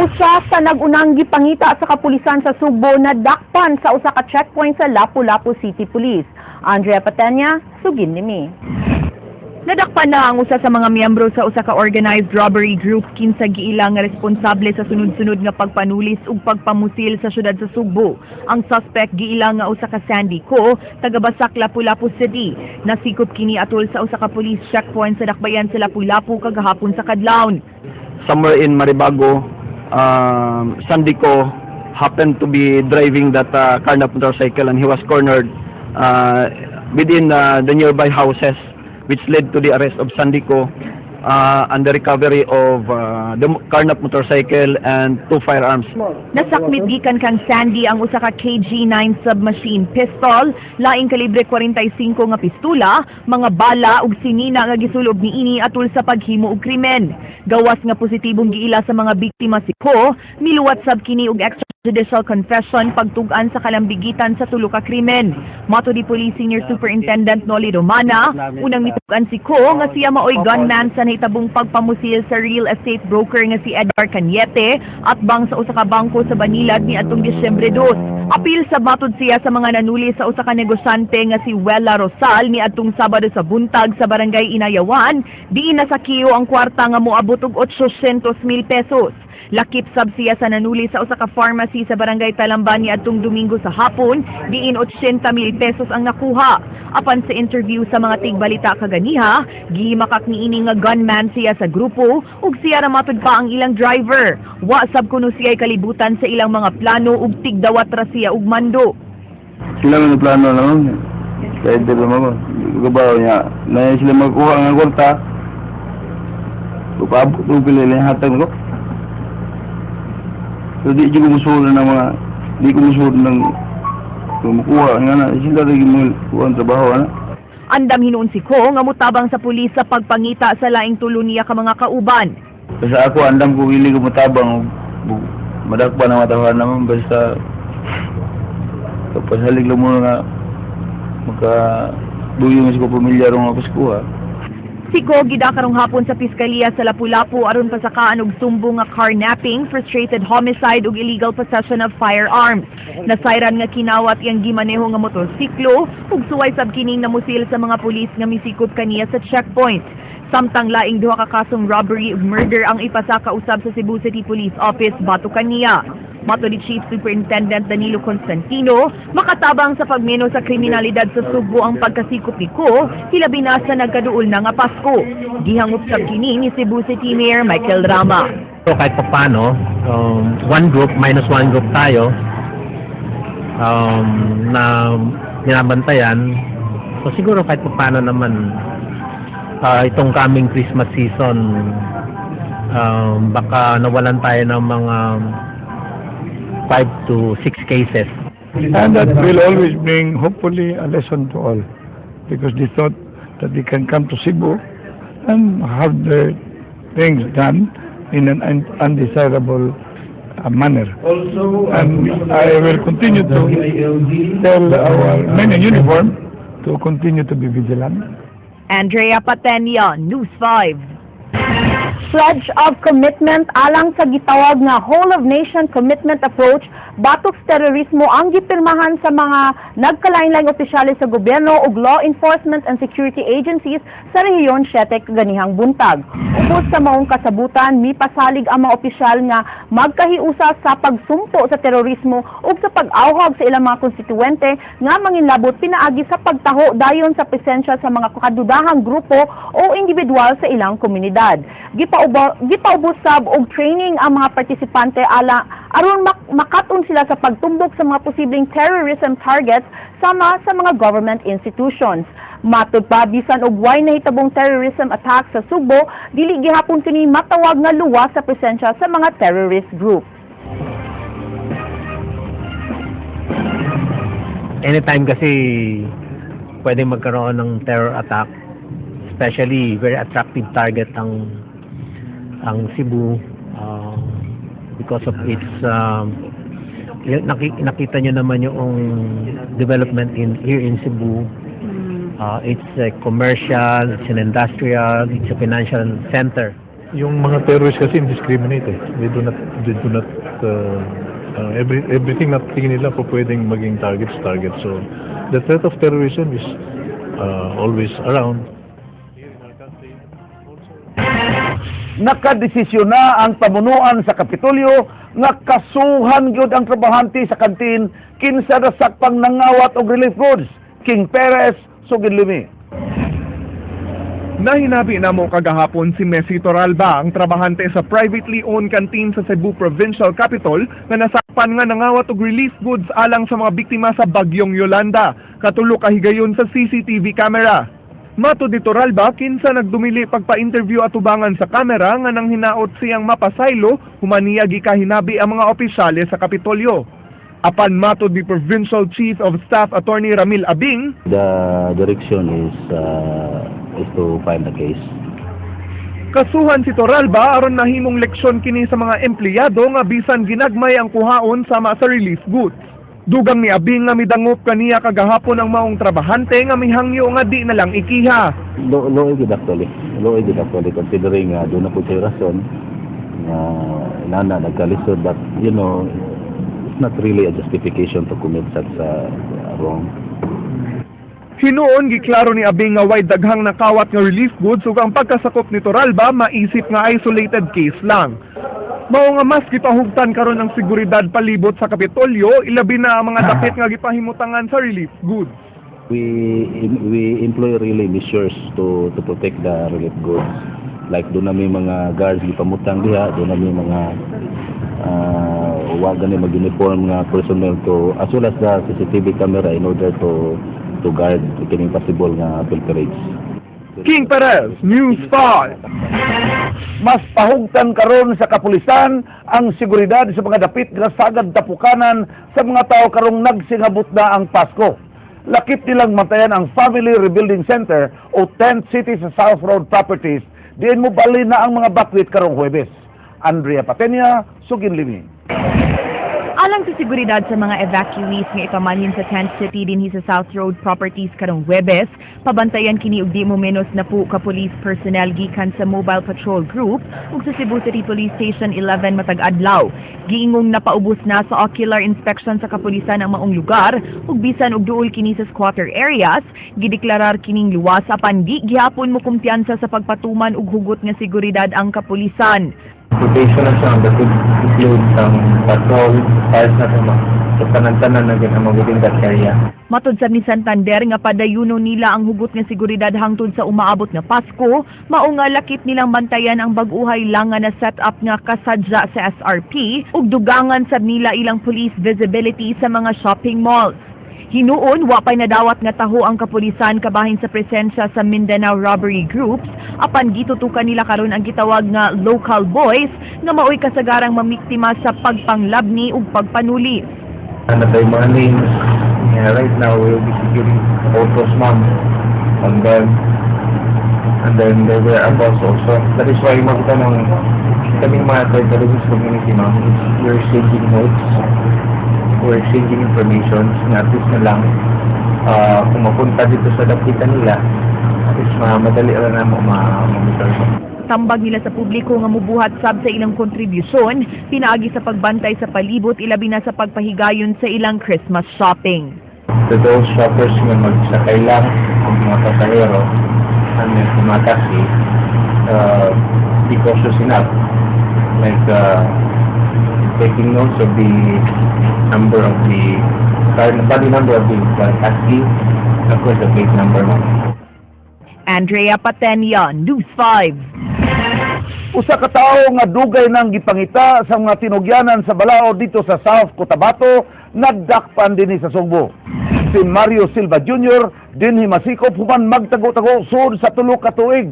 Usa sa nag-unang gipangita sa kapulisan sa Sugbo na dakpan sa usa ka checkpoint sa Lapu-Lapu City Police. Andrea Patenya, sugin nimi. Nadakpan na ang usa sa mga miyembro sa usa ka organized robbery group kinsa giila nga responsable sa sunod-sunod nga pagpanulis ug pagpamusil sa syudad sa Sugbo. Ang suspect giila nga usa ka Sandy Co, taga Basak, Lapu-Lapu City. Nasikop kini atol sa usa ka police checkpoint sa Dakbayan sa Lapu-Lapu kagahapon sa kadlawon. Somewhere in Maribago, Sandy Co happened to be driving that carnap motorcycle and he was cornered within the nearby houses, which led to the arrest of Sandy Co and the recovery of the carnap motorcycle and two firearms. Nasakmit gikan kang Sandy ang usa ka KG9 submachine pistol, laing kalibre 45 nga pistula, mga bala ug sinina nga gisulob niini atul sa paghimo og krimen. Gawas nga positibong giila sa mga biktima si Ko, miluwat sab kini og extrajudicial confession pagtug-an sa kalambigitan sa tulo ka krimen. Mato di Police Senior Superintendent Noli Romana, unang mitug-an si Ko nga siya maoy gunman sa nahitabong pagpamusil sa real estate broker nga si Edgar Cañete at bang sa usa ka bangko sa Banilad ni atong Disyembre 2. Apil sa matod siya sa mga nanuli sa usa ka negosyante nga si Wella Rosal ni atong Sabado sa buntag sa barangay Inayawan, diin nasakiyo ang kwarta nga moabot og 800,000 pesos. Lakip sab siya sa nanuli sa usa ka pharmacy sa barangay Talamban ni atong Domingo sa hapon, diin 80,000 pesos ang nakuha. Apan sa interview sa mga tigbalita kaganiha, gihimakak niini nga gunman siya sa grupo ug siya ra matud pa ang ilang driver. Wa sab kuno siya'y kalibutan sa ilang mga plano ug tigdawat ra siya og mando. Sila may plano naman. Kahit di ba mo, hindi ko kabaw niya. Na sila magkuha ng kwarta. Paabot ko pila yung hatag ko. So di ko musulod ng mga, di ko musulod ng kumukuha nga na, sila rin mo kuha ang trabaho na. Andam hinuon si Ko nga mutabang sa pulis sa pagpangita sa laing tulo niya ka mga kauban. Basta ako, andam ko wili ko mutabang, madakpa na matawahan naman, basta kapasalig lang muna nga maka duyong sa ko pamilya rong nga Pasko ha. Si Ko gida karong hapon sa piskalya sa Lapu-Lapu aron pasakaan og sumbong nga carnapping, frustrated homicide ug illegal possession of firearms. Nasayran nga kinawat iyang gimaneho nga motorsiklo ug suway sab kining namusil sa mga pulis nga misikop kaniya sa checkpoint. Samtang laing duha ka kasong robbery ug murder ang ipasaka usab sa Cebu City Police Office batok kaniya. Mato ni Chief Superintendent Danilo Constantino, makatabang sa pagmeno sa kriminalidad sa Sugbo ang pagkasikop ni Ko, hilabi na sa nagkaduol na nga Pasko. Gihangop sab kini ni Cebu City Mayor Michael Rama. So kahit paano, one group minus one group tayo na binabantayan. So siguro kahit paano naman itong coming Christmas season, baka nawalan tayo ng mga 5 to 6 cases. And that will always bring, hopefully, a lesson to all, because they thought that they can come to Cebu and have their things done in an undesirable manner. And I will continue to tell our men in uniform to continue to be vigilant. Andrea Patenia, News 5. Pledge of commitment alang sa gitawag nga whole of nation commitment approach batok sa terorismo ang gipirmahan sa mga nagkalain-laing opisyales sa gobyerno ug law enforcement and security agencies sa Rehiyon 7 kaganihang buntag. Ubos sa maong kasabutan, mipasalig ang mga opisyal nga magkahiusa sa pagsumto sa terorismo ug sa pag-awhag sa ilang mga konstituwente nga manginlabot pinaagi sa pagtaho dayon sa presensya sa mga kadudahang grupo o individual sa ilang komunidad. Gipaubos sab og training ang mga partisipante ala aron makat-on sila sa pagtumbok sa mga posibleng terrorism targets sama sa mga government institutions. Matud pa, bisan og way nahitabong terrorism attack sa Sugbo, dili gihapon kini matawag nga luwas sa presensya sa mga terrorist group. Anytime kasi pwede magkaroon ng terror attack, especially very attractive target ang Cebu because of its nakita nyo naman yung development in here in Cebu. It's a commercial, it's an industrial, it's a financial center. Yung mga terrorists kasi, indiscriminate eh. They do not everything na tingin nila po pwedeng maging targets, target. So, the threat of terrorism is always around. Nakadesisyon na ang pamunuan sa Kapitolyo nga kasuhan gyud ang trabahante sa kantin kinsa nasakpang nangawat og relief goods. King Perez, Sugid Limi. Nahinabi namo kagahapon si Messi Toralba, ang trabahante sa privately owned canteen sa Cebu Provincial Capitol nga nasakpan nga nangawat og relief goods alang sa mga biktima sa Bagyong Yolanda. Katulo ka higayon sa CCTV camera. Matod ni Toralba, kinsa nagdumili pagpa-interview atubangan sa kamera nga nang hinaot siyang mapasaylo human niya gikahinabi ang mga opisyales sa Kapitolyo. Apan matod ni Provincial Chief of Staff Attorney Ramil Abing, The direction is to file the case. Kasuhan si Toralba aron nahimong leksyon kini sa mga empleyado nga bisan ginagmay ang kuhaon sama sa relief goods. Dugang ni Abing nga midangop kaniya kagahapon ang maong trabahante nga mihangyo nga di na lang ikiha. Luoy gid actually. Luoy gid actually, considering nga duna po siya rason nga nana nagkalisod, but it's not really a justification to commit such a wrong. Hinuon giklaro ni Abing nga way daghang nakawat nga relief goods ug ang pagkasakop ni Toralba maisip nga isolated case lang. Mao nga mas gipahugtan karon ang seguridad palibot sa Kapitolyo, ilabi na ang mga dapit nga gipahimutangan sa relief goods. We employ really measures to protect the relief goods. Like duna may mga guards gipamutang diha, duna may mga wa gani mag-uniform nga personnel to, as well as the CCTV camera in order to guard kining possible nga pilferage. King Perez, News 5. Mas pahugtan karon sa kapulisan ang seguridad sa mga dapit nga sagad tapukanan sa mga tao karong nagsingabot na ang Pasko. Lakip nilang bantayan ang Family Rebuilding Center o Tent City sa South Road Properties diin mo bali na ang mga bakwit karong Huwebes. Andrea Patenia, Sugin Limi. Alang sa seguridad sa mga evacuees nga ipamalhin sa Tent City dinhi sa South Road Properties karong Huwebes, pabantayan kini og di mo menos 10 ka police personnel gikan sa Mobile Patrol Group ug sa Cebu City Police Station 11 matag adlaw. Giingong napaubos na sa ocular inspection sa kapulisan ang maong lugar ug bisan og duol kini sa squatter areas, gideklarar kining luwas, apan di gihapon mo kumpiyansa sa pagpatuman og hugot nga seguridad ang kapulisan. Rotation na siya that would include ang patrol, cars na ito, sa tanan-tanan na ginamang within that area. Matod sa ni Santander nga padayuno nila ang hugot nga seguridad hangtod sa umaabot nga Pasko, mao nga lakip nilang bantayan ang bag-uhay lang nga na set up nga kasadya sa SRP ug dugangan sab nila ilang police visibility sa mga shopping malls. Hinuon, wa pay nadawat nga taho ang kapulisan kabahin sa presensya sa Mindanao robbery groups, apan gitutukan nila karon ang gitawag nga local boys nga maoy kasagarang mamiktima sa pagpanglabni ug pagpanulis. Ano tayo mga names? Yeah, right now, we'll be securing photos, ma'am, on them. And then their whereabouts also. That is why magtanong kaming mga intelligence community, ma'am, is we're exchanging notes, we're exchanging information, na at least na lang, kung mapunta dito sa dapitan nila, at least madali lang na mo ma-monitor mo. Tambag nila sa publiko nga mubuhat sab sa ilang kontribusyon pinaagi sa pagbantay sa palibot, ilabi na sa pagpahigayon sa ilang Christmas shopping. To those shoppers nga magsakay lang ang mga pasahero and then taxi, be cautious enough. Like taking notes of the number of the car, body number of the taxi, of course the plate number, ma'am. Andrea Patenia, News 5. Usa ka tawo nga dugay nang gipangita sa mga tinugyanan sa balaod dito sa South Cotabato nagdakpan dinhi sa Sugbo. Si Mario Silva Jr. dinhi masikop human magtago-tago sud sa 3 ka tuig.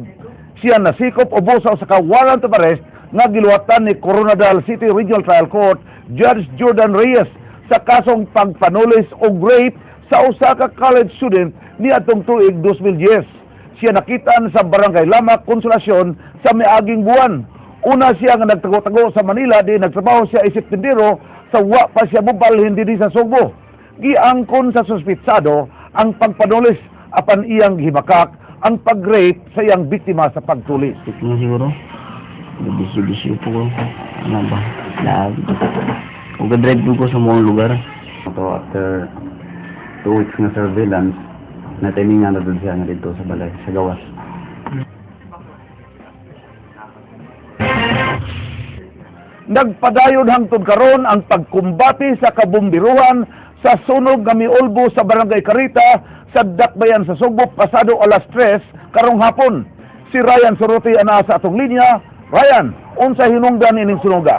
Siya nasikop ubos sa usa ka warrant of arrest nga giluwatan ni Koronadal City Regional Trial Court Judge Jordan Reyes sa kasong pagpanulis og rape sa usa ka college student niadtong tuig 2010. Siya nakitaan sa Barangay Lamac, Consolacion sa miaging buwan. Una siya nga nagtago-tago sa Manila di nagtrabaho siya isip tindero sa wa pa siya mobalhin dinhi sa Sugbo. Giangkon sa suspitsado ang pagpanulis apan iyang gihimakak ang pag-rape sa iyang biktima sa pagtulis. Ito siguro. Bisyo-bisyo po ko. Ano ba? Na, drive po ko sa mga lugar. Ito after 2 weeks na surveillance, natimingan na doon siya nga dito sa balay, sa gawas. Nagpadayon hangtod karon ang pagkumbati sa kabumbiruhan sa sunog nga miulbo sa Barangay Carita sa Dakbayan sa Sugbo pasado alas 3 karong hapon. Si Ryan Sorote anaa sa atong linya. Ryan, unsa hinungdan ining sunoga?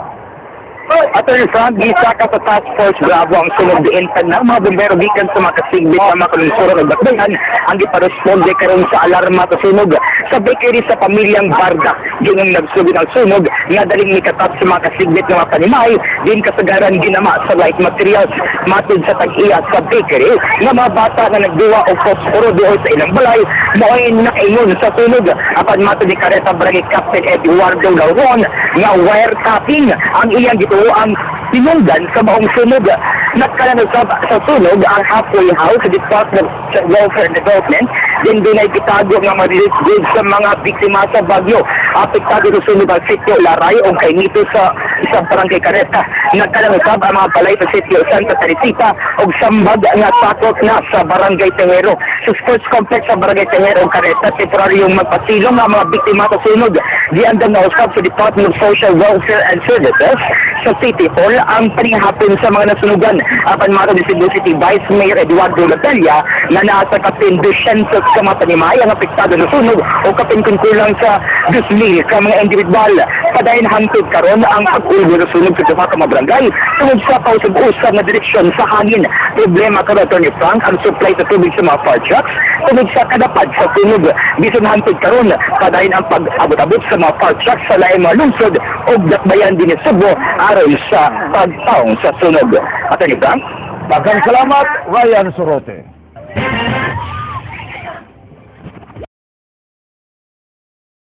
Attorney Frank, gisaka sa Task Force Bravo ang sunog diin tanang mga bumbero gikan sa mga kasigbit sa mga kalungsuran ug dakbayan ang giparesponde karon sa alarma sa sunog sa bakery sa pamilyang Barda. Gingong nagsugod ang sunog nga daling mikatat sa mga kasigbit ng mga panimay din kasagaran ginama sa light materials. Matud sa tag-iya sa bakery nga mga bata nga nagduwa og posporo duol sa ilang balay mao'y nakaingon sa sunog. Apan matud ni Careta Barangay Captain Eduardo Lauron nga wire tapping ang iyang gituoang tinunggan sa maong sunog. Nagkalanusab sa sunog ang halfway house sa Department of Welfare and Development din dunay gitago nga mga relief goods sa mga biktima sa bagyo. Apektado sa sunog ang sitio Laray o Kainito sa isang barangay Careta. Nagkalanusab ang mga balay sa sitio Santa Teresita ug sambag nga sakop na sa barangay Tejero. Sa sports complex sa barangay Tejero ug Careta, temporaryong magpasilong ang mga biktima sa sunog. Giandam na usab sa Department of Social Welfare and Services sa City Hall ang paningahapon sa mga nasunugan. Apan matod ni Cebu City Vice Mayor Eduardo Latella na naa sa kapin 200 ka mga panimay ang apektado sa sunog o kapin kung kulang sa 2,000 ka mga individual. Padayon hangtod karon ang pag-ulbo sa sunog sa duha ka mga barangay tungod sa pausab-usab nga direksyon sa hangin. Problema karon, Attorney Frank, ang supply sa tubig sa mga fire trucks tungod sa kadapad sa sunog. Bisan hangtod karon, padayon ang pag-abot-abot sa mga fire trucks sa laing mga lungsod ug dakbayan dinhi sa Sugbo aron sa pagtaong sa sunog. Attorney Frank? Daghang salamat, Ryan Sorote.